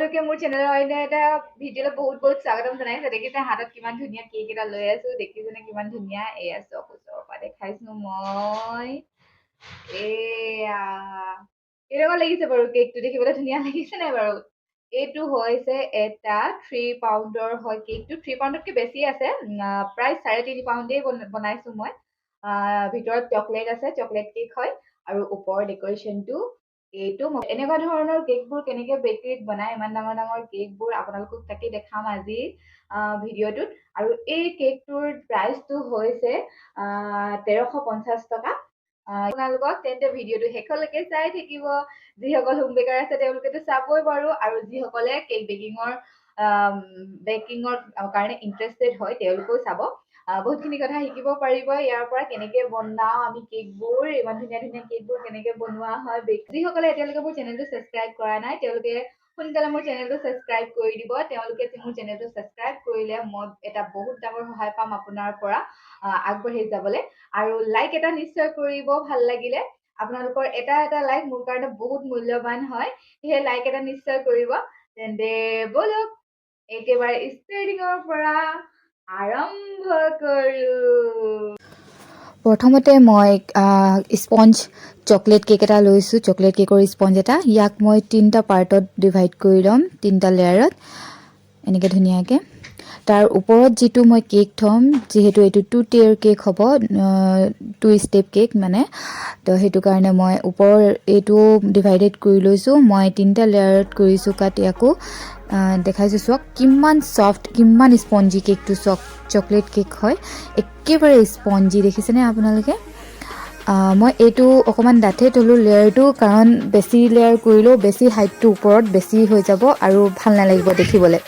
সকলোকে মোৰ চেনেলৰ অন্য এটা ভিডিঅ'লৈ বহুত বহুত স্বাগতম জনাইছো। দেখিছে হাতত কিমান ধুনীয়া কেক এটা লৈ আছো, দেখিছেনে কিমান ধুনীয়া? এয়া চক ওচৰৰ পৰা দেখাইছো মই। এয়া কেনেকুৱা লাগিছে বাৰু কেকটো? দেখিবলৈ ধুনীয়া লাগিছে নাই বাৰু? এইটো হৈছে এটা 3 পাউণ্ডৰ হয় কেকটো, 3 পাউণ্ডতকৈ বেছি আছে, প্ৰায় 3.5 পাউণ্ডেই বনাইছো মই। ভিতৰত চকলেট আছে, চকলেট কেক হয়। আৰু ওপৰৰ ডেক'ৰেশ্যনটো এইটো। এনেকুৱা ধৰণৰ কেকবোৰ কেনেকে বেকাৰীত বনায়, ইমান ডাঙৰ ডাঙৰ কেকবোৰ আপোনালোকক তাকে দেখাম আজি ভিডিঅ'টোত। আৰু এই কেকটোৰ প্ৰাইচটো হৈছে 1350 টকা। আপোনালোকক তেন্তে ভিডিঅ'টো শেষলৈকে চাই থাকিব। যিসকল হোম বেকাৰ আছে তেওঁলোকেতো চাবই বাৰু, আৰু যিসকলে কেক বেকিঙৰ কাৰণে ইণ্টাৰেষ্টেড হয় তেওঁলোকেও চাব। বহুতখিনি কথা শিকিব পাৰিব ইয়াৰ পৰা, কেনেকে বনাওঁ আমি কেকবোৰ, ইমান ধুনীয়া ধুনীয়া কেকবোৰ কেনেকে বনোৱা হয়। যিসকলে এতিয়ালৈকে মোৰ চেনেলটো ছাবস্ক্ৰাইব কৰা নাই তেওঁলোকে সোনকালে মোৰ চেনেলটো ছাবস্ক্ৰাইব কৰি দিব। তেওঁলোকে মোৰ চেনেলটো ছাবস্ক্ৰাইব কৰিলে মই এটা বহুত ডাঙৰ সহায় পাম আপোনাৰ পৰা আগবাঢ়ি যাবলৈ। আৰু লাইক এটা নিশ্চয় কৰিব, ভাল লাগিলে আপোনালোকৰ এটা এটা লাইক মোৰ কাৰণে বহুত মূল্যৱান হয়, সেয়ে লাইক এটা নিশ্চয় কৰিব। তেন্তে ব'লক একেবাৰে ষ্টাৰ্টিঙৰ পৰা আৰম্ভ কৰোঁ। প্ৰথমতে মই স্পঞ্জ চকলেট কেক এটা লৈছোঁ, চকলেট কেকৰ স্পঞ্জ এটা। ইয়াক মই তিনিটা পাৰ্টত ডিভাইড কৰি ল'ম, তিনিটা লেয়াৰত এনেকৈ ধুনীয়াকৈ। তাৰ ওপৰত যিটো মই কেক থ'ম, যিহেতু এইটো 2 টিয়াৰ কেক হ'ব, 2 ষ্টেপ কেক মানে, তো সেইটো কাৰণে মই ওপৰৰ এইটো ডিভাইডেড কৰি লৈছোঁ। মই তিনিটা লেয়াৰত কৰিছোঁ কাট। ইয়াকো দেখাইছোঁ, চাওক কিমান ছফ্ট, কিমান স্পঞ্জি কেকটো। চাওক চকলেট কেক হয়, একেবাৰে স্পঞ্জি, দেখিছেনে আপোনালোকে? মই এইটো অকণমান ডাঠে থ'লোঁ লেয়াৰটো, কাৰণ বেছি লেয়াৰ কৰিলেও বেছি হাইটটো ওপৰত বেছি হৈ যাব আৰু ভাল নালাগিব দেখিবলৈ।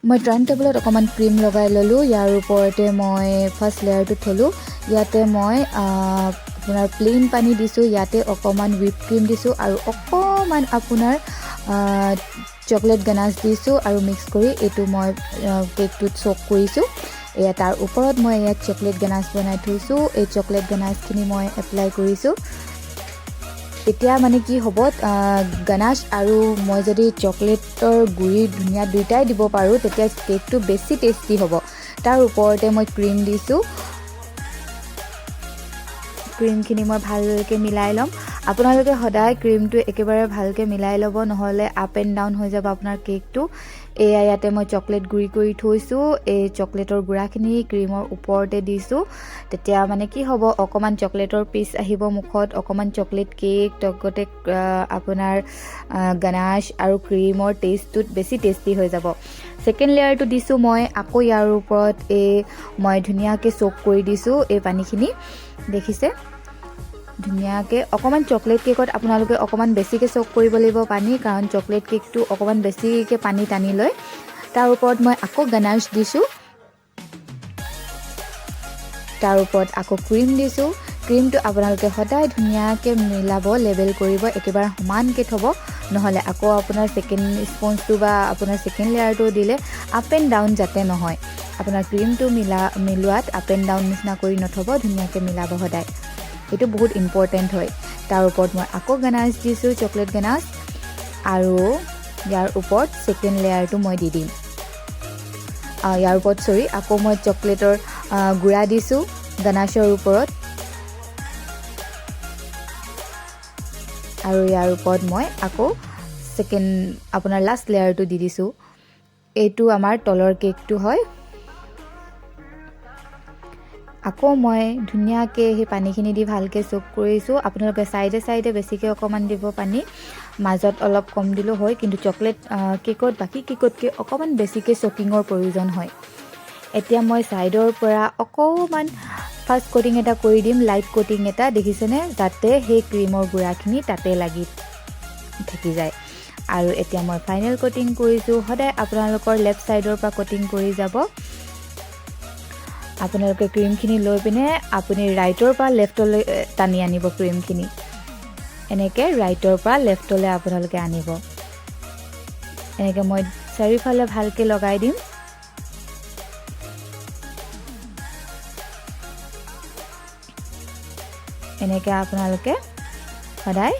মই টাৰ্ণ টেবুলত অকণমান ক্ৰীম লগাই ল'লোঁ। ইয়াৰ ওপৰতে মই ফাৰ্ষ্ট লেয়াৰটো থ'লোঁ। ইয়াতে মই আপোনাৰ প্লেইন পানী দিছোঁ, ইয়াতে অকণমান হুইপ ক্ৰীম দিছোঁ আৰু অকণমান আপোনাৰ চকলেট গানাছ দিছোঁ আৰু মিক্স কৰি এইটো মই কেকটোত চক কৰিছোঁ। এয়া তাৰ ওপৰত মই ইয়াত চকলেট গানাছ বনাই থৈছোঁ, এই চকলেট গানাছখিনি মই এপ্লাই কৰিছোঁ। তেতিয়া মানে কি হ'ব, গানাছ আৰু মই যদি চকলেটৰ গুড়ি ধুনীয়া দুয়োটাই দিব পাৰোঁ তেতিয়া কেকটো বেছি টেষ্টি হ'ব। তাৰ ওপৰতে মই ক্ৰীম দিছোঁ, ক্ৰীমখিনি মই ভালকৈ মিলাই ল'ম। আপোনালোকে সদায় ক্ৰীমটো একেবাৰে ভালকৈ মিলাই ল'ব, নহ'লে আপ এণ্ড ডাউন হৈ যাব আপোনাৰ কেকটো। এয়া ইয়াতে মই চকলেট গুড়ি কৰি থৈছোঁ, এই চকলেটৰ গুড়াখিনি ক্ৰীমৰ ওপৰতে দিছোঁ। তেতিয়া মানে কি হ'ব, অকণমান চকলেটৰ পিচ আহিব মুখত, অকণমান চকলেট কেক লগতে আপোনাৰ গানাছ আৰু ক্ৰীমৰ টেষ্টটোত বেছি টেষ্টি হৈ যাব। ছেকেণ্ড লেয়াৰটো দিছোঁ মই আকৌ ইয়াৰ ওপৰত, এই মই ধুনীয়াকৈ চ'ক কৰি দিছোঁ এই পানীখিনি, দেখিছে ধুনীয়াকৈ। অকণমান চকলেট কেকত আপোনালোকে অকণমান বেছিকৈ চ'ক কৰিব লাগিব পানী, কাৰণ চকলেট কেকটো অকণমান বেছিকৈ পানী টানি লয়। তাৰ ওপৰত মই আকৌ গানাছ দিছোঁ, তাৰ ওপৰত আকৌ ক্ৰীম দিছোঁ। ক্ৰীমটো আপোনালোকে সদায় ধুনীয়াকৈ মিলাব, লেবেল কৰিব, একেবাৰে সমানকৈ থ'ব, নহ'লে আকৌ আপোনাৰ ছেকেণ্ড স্পঞ্জটো বা আপোনাৰ ছেকেণ্ড লেয়াৰটো দিলে আপ এণ্ড ডাউন যাতে নহয়। আপোনাৰ ক্ৰীমটো মিলোৱাত আপ এণ্ড ডাউন নিচিনা কৰি নথ'ব, ধুনীয়াকৈ মিলাব সদায়, এইটো বহুত ইম্পৰ্টেণ্ট হয়। তাৰ ওপৰত মই আকৌ গানাছ দিছোঁ, চকলেট গানাছ, আৰু ইয়াৰ ওপৰত ছেকেণ্ড লেয়াৰটো মই দি দিম। ইয়াৰ ওপৰত চৰি আকৌ মই চকলেটৰ গুড়া দিছোঁ গানাছৰ ওপৰত, আৰু ইয়াৰ ওপৰত মই আকৌ ছেকেণ্ড আপোনাৰ লাষ্ট লেয়াৰটো দি দিছোঁ। এইটো আমাৰ তলৰ কেকটো হয়। আকৌ মই ধুনীয়াকৈ সেই পানীখিনি দি ভালকৈ চ'ক কৰিছোঁ। আপোনালোকে ছাইডে ছাইডে বেছিকৈ অকণমান দিব পানী, মাজত অলপ কম দিলেও হয়, কিন্তু চকলেট কেকত বাকী কেকতকৈ অকণমান বেছিকৈ চকিঙৰ প্ৰয়োজন হয়। এতিয়া মই ছাইডৰ পৰা অকণমান ফাৰ্ষ্ট কোটিং এটা কৰি দিম, লাইট কোটিং এটা, দেখিছেনে, যাতে সেই ক্ৰীমৰ গুড়াখিনি তাতে লাগি থাকি যায়। আৰু এতিয়া মই ফাইনেল কোটিং কৰিছোঁ। সদায় আপোনালোকৰ লেফ্ট ছাইডৰ পৰা কোটিং কৰি যাব। আপোনালোকে ক্ৰীমখিনি লৈ পিনে আপুনি ৰাইটৰ পৰা লেফ্টলৈ টানি আনিব ক্ৰীমখিনি, এনেকৈ ৰাইটৰ পৰা লেফ্টলৈ আপোনালোকে আনিব। এনেকৈ মই চাৰিওফালে ভালকৈ লগাই দিম। এনেকৈ আপোনালোকে সদায়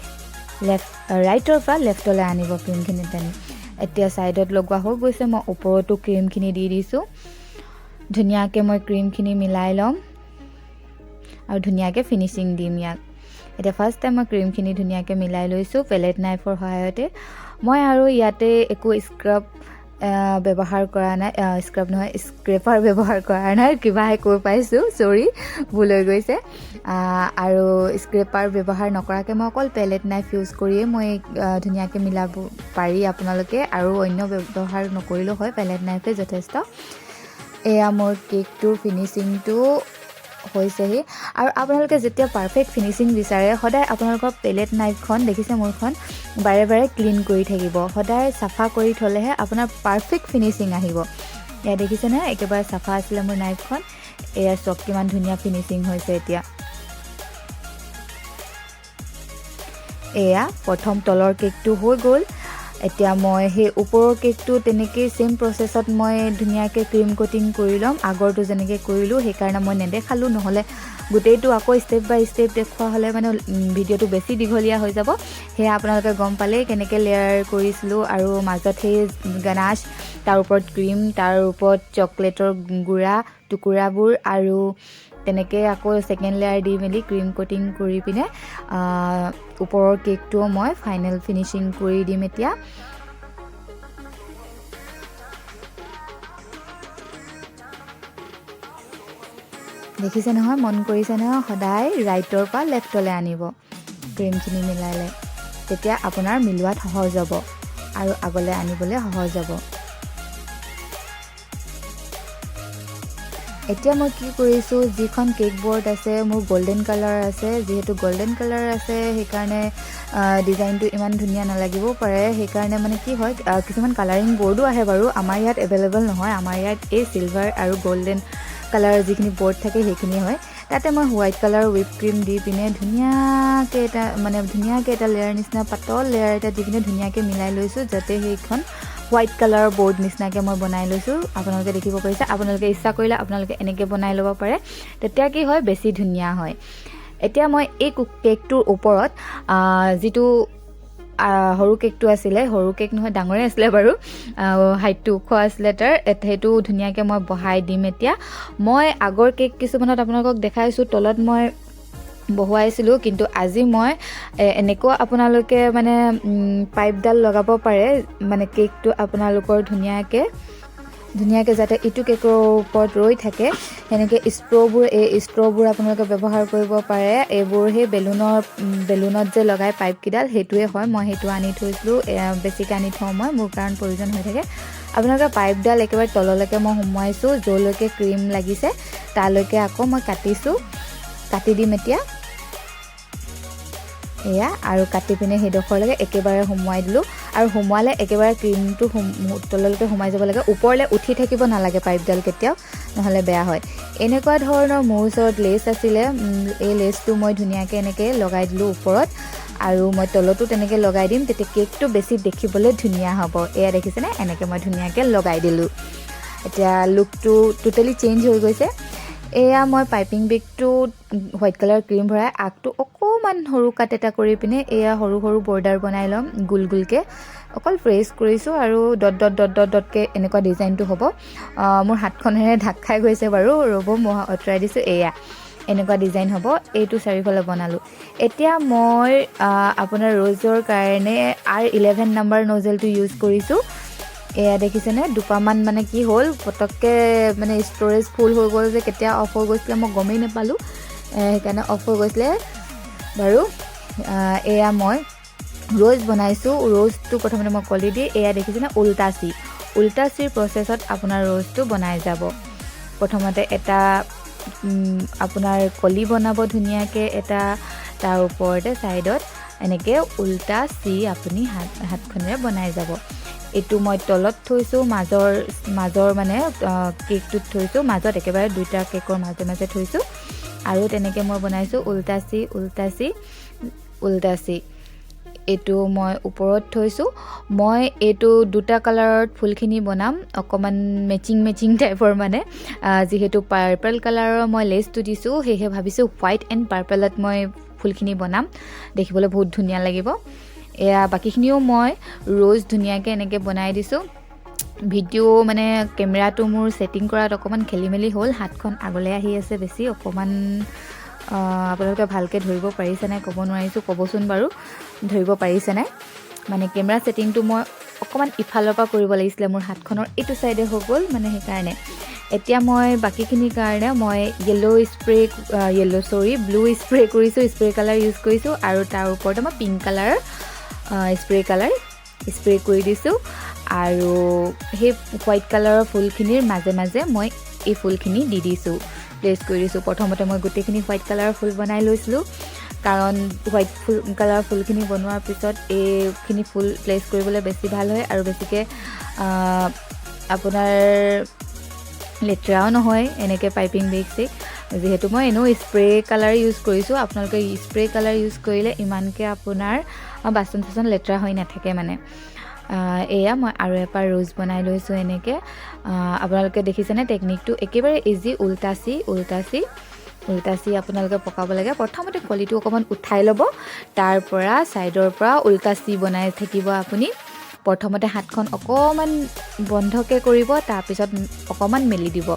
ৰাইটৰ পৰা লেফ্টলৈ আনিব ক্ৰীমখিনি টানি। এতিয়া ছাইডত লগোৱা হৈ গৈছে, মই ওপৰতো ক্ৰীমখিনি দি দিছোঁ। ধুনীয়াকৈ মই ক্ৰীমখিনি মিলাই ল'ম আৰু ধুনীয়াকৈ ফিনিচিং দিম ইয়াক। এতিয়া ফাৰ্ষ্ট টাইম মই ক্ৰীমখিনি ধুনীয়াকৈ মিলাই লৈছোঁ পেলেট নাইফৰ সহায়তে। মই আৰু ইয়াতে একো স্ক্ৰাব ব্যৱহাৰ কৰা নাই, স্ক্ৰাব নহয়, স্ক্ৰেপাৰ ব্যৱহাৰ কৰা নাই, কিবাহে কৈ পাইছোঁ, চৰি, ভুল হৈ গৈছে। আৰু স্ক্ৰেপাৰ ব্যৱহাৰ নকৰাকৈ মই অকল পেলেট নাইফ ইউজ কৰিয়ে মই ধুনীয়াকৈ মিলাব পাৰি আপোনালোকে, আৰু অন্য ব্যৱহাৰ নকৰিলেও হয়, পেলেট নাইফে যথেষ্ট। এয়া মোৰ কেকটোৰ ফিনিচিংটো হৈছেহি। আৰু আপোনালোকে যেতিয়া পাৰফেক্ট ফিনিচিং বিচাৰে, সদায় আপোনালোকৰ পেলেট নাইফখন, দেখিছে মোৰখন, বাৰে বাৰে ক্লিন কৰি থাকিব। সদায় চাফা কৰি থ'লেহে আপোনাৰ পাৰফেক্ট ফিনিচিং আহিব। এয়া দেখিছেনে, একেবাৰে চাফা আছিলে মোৰ নাইফখন। এয়া চাওক কিমান ধুনীয়া ফিনিচিং হৈছে এতিয়া। এয়া প্ৰথম তলৰ কেকটো হৈ গ'ল। এতিয়া মই সেই ওপৰৰ কেকটো তেনেকেই ছেইম প্ৰচেছত মই ধুনীয়াকৈ ক্ৰীম কোটিং কৰি ল'ম, আগৰটো যেনেকৈ কৰিলোঁ। সেইকাৰণে মই নেদেখালোঁ, নহ'লে গোটেইটো আকৌ ষ্টেপ বাই ষ্টেপ দেখুওৱা হ'লে মানে ভিডিঅ'টো বেছি দীঘলীয়া হৈ যাব। সেয়া আপোনালোকে গম পালেই কেনেকৈ লেয়াৰ কৰিছিলোঁ, আৰু মাজত সেই গানাছ, তাৰ ওপৰত ক্ৰীম, তাৰ ওপৰত চকলেটৰ গুড়া টুকুৰাবোৰ, আৰু তেনেকৈ আকৌ ছেকেণ্ড লেয়াৰ দি মেলি ক্ৰীম কোটিং কৰি পিনে ওপৰৰ কেকটোও মই ফাইনেল ফিনিচিং কৰি দিম এতিয়া। দেখিছে নহয়, মন কৰিছে নহয়, সদায় ৰাইটৰ পৰা লেফ্টলৈ আনিব ক্ৰীমখিনি মিলালে, তেতিয়া আপোনাৰ মিলোৱাত সহজ হ'ব আৰু আগলৈ আনিবলৈ সহজ হ'ব। এতিয়া মই কি কৰিছোঁ, যিখন কেক বৰ্ড আছে মোৰ গল্ডেন কালাৰ আছে, যিহেতু গল্ডেন কালাৰ আছে সেইকাৰণে ডিজাইনটো ইমান ধুনীয়া নালাগিবও পাৰে। সেইকাৰণে মানে কি হয়, কিছুমান কালাৰিং বৰ্ডো আহে বাৰু, আমাৰ ইয়াত এভেইলেবল নহয়। আমাৰ ইয়াত এই চিলভাৰ আৰু গল্ডেন কালাৰৰ যিখিনি বৰ্ড থাকে সেইখিনি হয়। তাতে মই হোৱাইট কালাৰৰ হুইপ ক্ৰীম দি পিনে ধুনীয়াকৈ এটা মানে ধুনীয়াকৈ এটা লেয়াৰ নিচিনা পাতল লেয়াৰ এটা দি পিনে ধুনীয়াকৈ মিলাই লৈছোঁ, যাতে সেইখন হোৱাইট কালাৰৰ বৰ্ড নিচিনাকৈ মই বনাই লৈছোঁ। আপোনালোকে দেখিব পাৰিছে। আপোনালোকে ইচ্ছা কৰিলে আপোনালোকে এনেকৈ বনাই ল'ব পাৰে, তেতিয়া কি হয় বেছি ধুনীয়া হয়। এতিয়া মই এই কেকটোৰ ওপৰত যিটো সৰু কেকটো আছিলে, সৰু কেক নহয় ডাঙৰে আছিলে বাৰু, হাইটটো ওখ আছিলে তাৰ, সেইটো ধুনীয়াকৈ মই বহাই দিম। এতিয়া মই আগৰ কেক কিছুমানত আপোনালোকক দেখাইছোঁ, তলত মই বহুৱাইছিলোঁ, কিন্তু আজি মই এনেকুৱা আপোনালোকে মানে পাইপডাল লগাব পাৰে, মানে কেকটো আপোনালোকৰ ধুনীয়াকৈ ধুনীয়াকৈ যাতে ইটো কেকৰ ওপৰত ৰৈ থাকে, সেনেকৈ ষ্ট্ৰ'বোৰ, এই ষ্ট্ৰ'বোৰ আপোনালোকে ব্যৱহাৰ কৰিব পাৰে। এইবোৰ সেই বেলুনত যে লগাই পাইপকেইডাল, সেইটোৱে হয়। মই সেইটো আনি থৈছিলোঁ, বেছিকৈ আনি থওঁ মই, মোৰ কাৰণ প্ৰয়োজন হৈ থাকে। আপোনালোকে পাইপডাল একেবাৰে তললৈকে মই সোমোৱাইছোঁ, য'লৈকে ক্ৰীম লাগিছে তালৈকে আকৌ মই কাটিছোঁ, কাটি দিম এতিয়া। এয়া আৰু কাটি পিনে সেইডোখৰলৈকে একেবাৰে সোমোৱাই দিলোঁ। আৰু সোমোৱালে একেবাৰে ক্ৰীমটো তললৈকে সোমাই যাব লাগে, ওপৰলৈ উঠি থাকিব নালাগে পাইপডাল কেতিয়াও, নহ'লে বেয়া হয়। এনেকুৱা ধৰণৰ মোৰ ওচৰত লেচ আছিলে, এই লেচটো মই ধুনীয়াকৈ এনেকৈ লগাই দিলোঁ ওপৰত, আৰু মই তলতো তেনেকৈ লগাই দিম, তেতিয়া কেকটো বেছি দেখিবলৈ ধুনীয়া হ'ব। এয়া দেখিছেনে, এনেকৈ মই ধুনীয়াকৈ লগাই দিলোঁ। এতিয়া লুকটো টোটেলি চেঞ্জ হৈ গৈছে। এয়া মই পাইপিং বেগটোত হোৱাইট কালাৰ ক্ৰীম ভৰাই আগটো অকণমান সৰু কাট এটা কৰি পিনে এয়া সৰু সৰু বৰ্ডাৰ বনাই ল'ম গোল গোলকৈ, অকল প্ৰেছ কৰিছোঁ আৰু ডট ডট ডট ডট ডটকৈ এনেকুৱা ডিজাইনটো হ'ব। মোৰ হাতখনেৰে ঢাক খাই গৈছে বাৰু, ৰ'ব মই আঁতৰাই দিছোঁ। এয়া এনেকুৱা ডিজাইন হ'ব, এইটো চাৰিওফালে বনালোঁ। এতিয়া মই আপোনাৰ ৰ'জৰ কাৰণে R11 number নজেলটো ইউজ কৰিছোঁ। এয়া দেখিছেনে, দুপামান মানে কি হ'ল, পটককৈ মানে ষ্ট'ৰেজ ফুল হৈ গ'ল যে, কেতিয়া অফ হৈ গৈছিলে মই গমেই নাপালোঁ, সেইকাৰণে অফ হৈ গৈছিলে বাৰু। এয়া মই ৰ'জ বনাইছোঁ। ৰ'জটো প্ৰথমতে মই কলি দি, এয়া দেখিছেনে উল্টা চি, উল্টা চিৰ প্ৰচেছত আপোনাৰ ৰ'জটো বনাই যাব। প্ৰথমতে এটা আপোনাৰ কলি বনাব ধুনীয়াকৈ এটা, তাৰ ওপৰতে ছাইডত এনেকৈ উল্টা চি আপুনি হাতখনেৰে বনাই যাব। এইটো মই তলত থৈছোঁ, মাজৰ মানে কেকটোত থৈছোঁ, মাজত একেবাৰে দুইটা কেকৰ মাজে মাজে থৈছোঁ। আৰু তেনেকৈ মই বনাইছোঁ উল্টা চি, উল্টা চি, উল্টা চি। এইটো মই ওপৰত থৈছোঁ। মই এইটো দুটা কালাৰত ফুলখিনি বনাম, অকণমান মেচিং মেচিং টাইপৰ মানে, যিহেতু পাৰ্পল কালাৰৰ মই লেচটো দিছোঁ, সেয়েহে ভাবিছোঁ হোৱাইট এণ্ড পাৰ্পলত মই ফুলখিনি বনাম, দেখিবলৈ বহুত ধুনীয়া লাগিব। এয়া বাকীখিনিও মই ৰ'জ ধুনীয়াকৈ এনেকৈ বনাই দিছোঁ। ভিডিঅ' মানে কেমেৰাটো মোৰ ছেটিং কৰাত অকণমান খেলি মেলি হ'ল, হাতখন আগলৈ আহি আছে বেছি অকণমান। আপোনালোকে ভালকৈ ধৰিব পাৰিছে নাই ক'ব নোৱাৰিছোঁ, ক'বচোন বাৰু ধৰিব পাৰিছে নাই। মানে কেমেৰা ছেটিংটো মই অকণমান ইফালৰ পৰা কৰিব লাগিছিলে, মোৰ হাতখনৰ এইটো ছাইডে হৈ গ'ল মানে, সেইকাৰণে। এতিয়া মই বাকীখিনিৰ কাৰণে মই yellow spray, yellow sorry, blue spray কৰিছোঁ, স্প্ৰে কালাৰ ইউজ কৰিছোঁ আৰু তাৰ ওপৰতে মই pink colour spray colour spray কৰি দিছোঁ। আৰু সেই হোৱাইট কালাৰৰ ফুলখিনিৰ মাজে মাজে মই এই ফুলখিনি দি দিছোঁ, প্লেচ কৰি দিছোঁ। প্ৰথমতে মই গোটেইখিনি হোৱাইট কালাৰৰ ফুল বনাই লৈছিলোঁ, কাৰণ হোৱাইট ফুল কালাৰৰ ফুলখিনি বনোৱাৰ পিছত এইখিনি ফুল প্লেচ কৰিবলৈ বেছি ভাল হয় আৰু বেছিকৈ আপোনাৰ লেতেৰাও নহয় এনেকৈ পাইপিং বেগ চেগ। যিহেতু মই এনেও স্প্ৰে কালাৰ ইউজ কৰিছোঁ, আপোনালোকে স্প্ৰে কালাৰ ইউজ কৰিলে ইমানকৈ আপোনাৰ বাচন চাচন লেতেৰা হৈ নাথাকে মানে। এয়া মই আৰু এপাৰ ৰোজ বনাই লৈছোঁ এনেকৈ। আপোনালোকে দেখিছেনে টেকনিকটো একেবাৰে ইজি, উল্টা চি, উল্টা চি, উল্টা চি আপোনালোকে পকাব লাগে। প্ৰথমতে কলিটো অকণমান উঠাই ল'ব, তাৰ পৰা ছাইডৰ পৰা উল্টা চি বনাই থাকিব আপুনি। প্ৰথমতে হাতখন অকণমান বন্ধকৈ কৰিব, তাৰপিছত অকণমান মেলি দিব।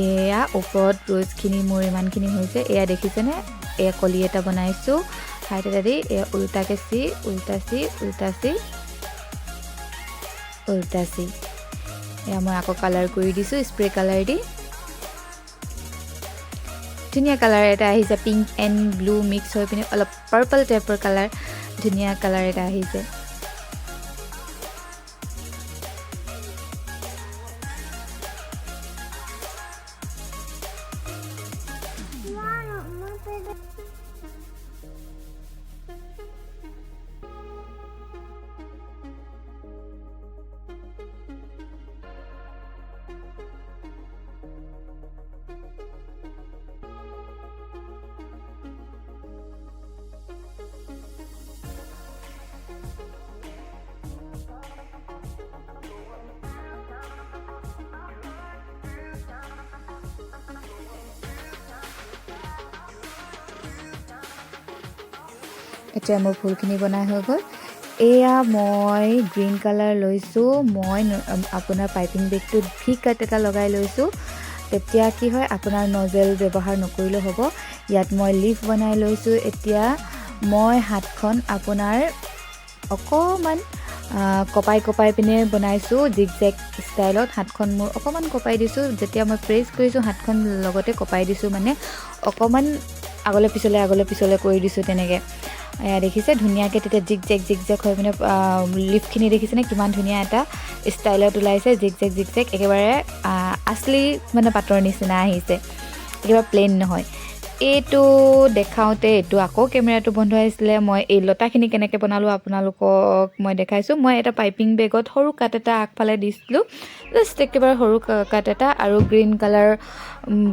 এয়া ওপৰত ৰোজখিনি মোৰ ইমানখিনি হৈছে। এয়া দেখিছেনে, এয়া কলি এটা বনাইছোঁ ঠাইত এটা দি, এয়া উল্টাকৈ চি, উল্টা চি, উল্টা চি, উল্টা চি। এয়া মই আকৌ কালাৰ কৰি দিছোঁ স্প্ৰে কালাৰ দি, ধুনীয়া কালাৰ এটা আহিছে, পিংক এণ্ড ব্লু মিক্স হৈ পিনে অলপ পাৰ্পল টাইপৰ কালাৰ, ধুনীয়া কালাৰ এটা আহিছে। এতিয়া মোৰ ফুলখিনি বনাই হৈ গ'ল। এয়া মই গ্ৰীণ কালাৰ লৈছোঁ, মই আপোনাৰ পাইপিং বেগটোত ভি কাট এটা লগাই লৈছোঁ, তেতিয়া কি হয় আপোনাৰ নজেল ব্যৱহাৰ নকৰিলেও হ'ব। ইয়াত মই লিফ বনাই লৈছোঁ। এতিয়া মই হাতখন আপোনাৰ অকণমান কঁপাই কঁপাই পিনে বনাইছোঁ, জিগজেগ ষ্টাইলত হাতখন মোৰ অকণমান কঁপাই দিছোঁ। যেতিয়া মই প্ৰেছ কৰিছোঁ হাতখন লগতে কঁপাই দিছোঁ, মানে অকণমান আগলৈ পিছলৈ আগলৈ পিছলৈ কৰি দিছোঁ তেনেকৈ। এয়া দেখিছে ধুনীয়াকৈ তেতিয়া জিগজেগ জিগজেগ হৈ পিনে লিফখিনি দেখিছেনে কিমান ধুনীয়া এটা ষ্টাইলত ওলাইছে, জিগজেগ জিগজেগ একেবাৰে আচলি মানে পাতৰ নিচিনা আহিছে, একেবাৰে প্লেইন নহয়। এইটো দেখাওঁতে এইটো আকৌ কেমেৰাটো বন্ধ আহিছিলে। মই এই লতাখিনি কেনেকৈ বনালোঁ আপোনালোকক মই দেখাইছোঁ। মই এটা পাইপিং বেগত সৰু কাট এটা আগফালে দিছিলোঁ, জাষ্ট একেবাৰে সৰু কাট এটা, আৰু গ্ৰীণ কালাৰ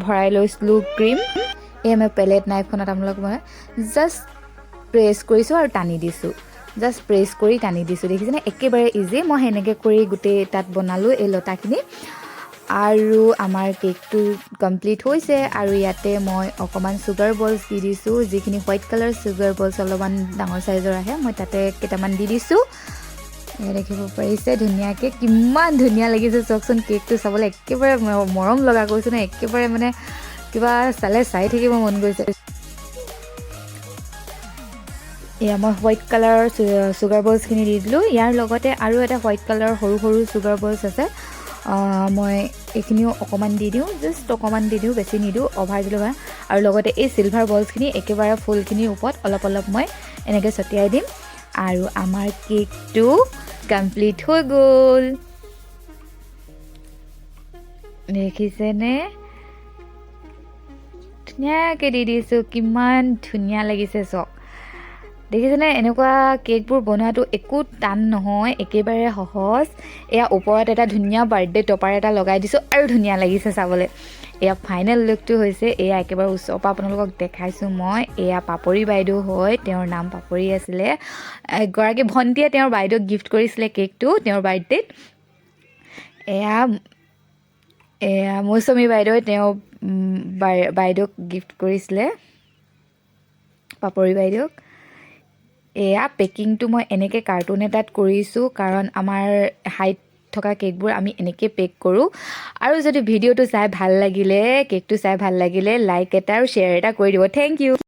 ভৰাই লৈছিলোঁ ক্ৰীম। এই মই পেলেট নাইফখনত আপোনালোক মই জাষ্ট প্ৰেছ কৰিছোঁ আৰু টানি দিছোঁ, জাষ্ট প্ৰেছ কৰি টানি দিছোঁ, দেখিছেনে একেবাৰে ইজি। মই সেনেকৈ কৰি গোটেই তাত বনালোঁ এই লতাখিনি। আৰু আমাৰ কেকটো কমপ্লিট হৈছে। আৰু ইয়াতে মই অকণমান চুগাৰ বলছ দি দিছোঁ, যিখিনি হোৱাইট কালাৰ চুগাৰ বলছ অলপমান ডাঙৰ চাইজৰ আহে, মই তাতে কেইটামান দি দিছোঁ। এয়া দেখিব পাৰিছে ধুনীয়াকৈ কিমান ধুনীয়া লাগিছে চাওকচোন। কেকটো চাবলৈ একেবাৰে মৰম লগা কৈছোঁ ন, একেবাৰে মানে কিবা চালে চাই থাকিব মন গৈছে। এয়া মই হোৱাইট কালাৰৰ চুগাৰ বলছখিনি দি দিলোঁ। ইয়াৰ লগতে আৰু এটা হোৱাইট কালাৰৰ সৰু সৰু চুগাৰ বলছ আছে, মই এইখিনিও অকণমান দি দিওঁ, জাষ্ট অকণমান দি দিওঁ, বেছি নিদিওঁ, অভাৰ দিলেও হয়। আৰু লগতে এই চিলভাৰ বলছখিনি একেবাৰে ফুলখিনিৰ ওপৰত অলপ অলপ মই এনেকৈ ছটিয়াই দিম। আৰু আমাৰ কেকটো কমপ্লিট হৈ গ'ল, দেখিছেনে ধুনীয়াকৈ দি দিছোঁ, কিমান ধুনীয়া লাগিছে চাওক, দেখিছেনে। এনেকুৱা কেকবোৰ বনোৱাটো একো টান নহয়, একেবাৰে সহজ। এয়া ওপৰত এটা ধুনীয়া বাৰ্থডে টপাৰ এটা লগাই দিছোঁ আৰু ধুনীয়া লাগিছে চাবলৈ। এয়া ফাইনেল লুকটো হৈছে, এয়া একেবাৰে ওচৰৰ পৰা আপোনালোকক দেখাইছোঁ মই। এয়া পাপৰি বাইদেউ হয়, তেওঁৰ নাম পাপৰি আছিলে, এগৰাকী ভণ্টিয়ে তেওঁৰ বাইদেউক গিফ্ট কৰিছিলে কেকটো তেওঁৰ বাৰ্থডেত। এয়া এয়া মৌচুমী বাইদেৱে তেওঁ বাইদেউক গিফ্ট কৰিছিলে, পাপৰি বাইদেউক। এয়া পেকিংটো মই এনেকৈ কাৰ্টুন এটাত কৰিছোঁ, কাৰণ আমাৰ হাইট থকা কেকবোৰ আমি এনেকৈ পেক কৰোঁ। আৰু যদি ভিডিঅ'টো চাই ভাল লাগিলে, কেকটো চাই ভাল লাগিলে, লাইক এটা আৰু শ্বেয়াৰ এটা কৰি দিব। Thank U.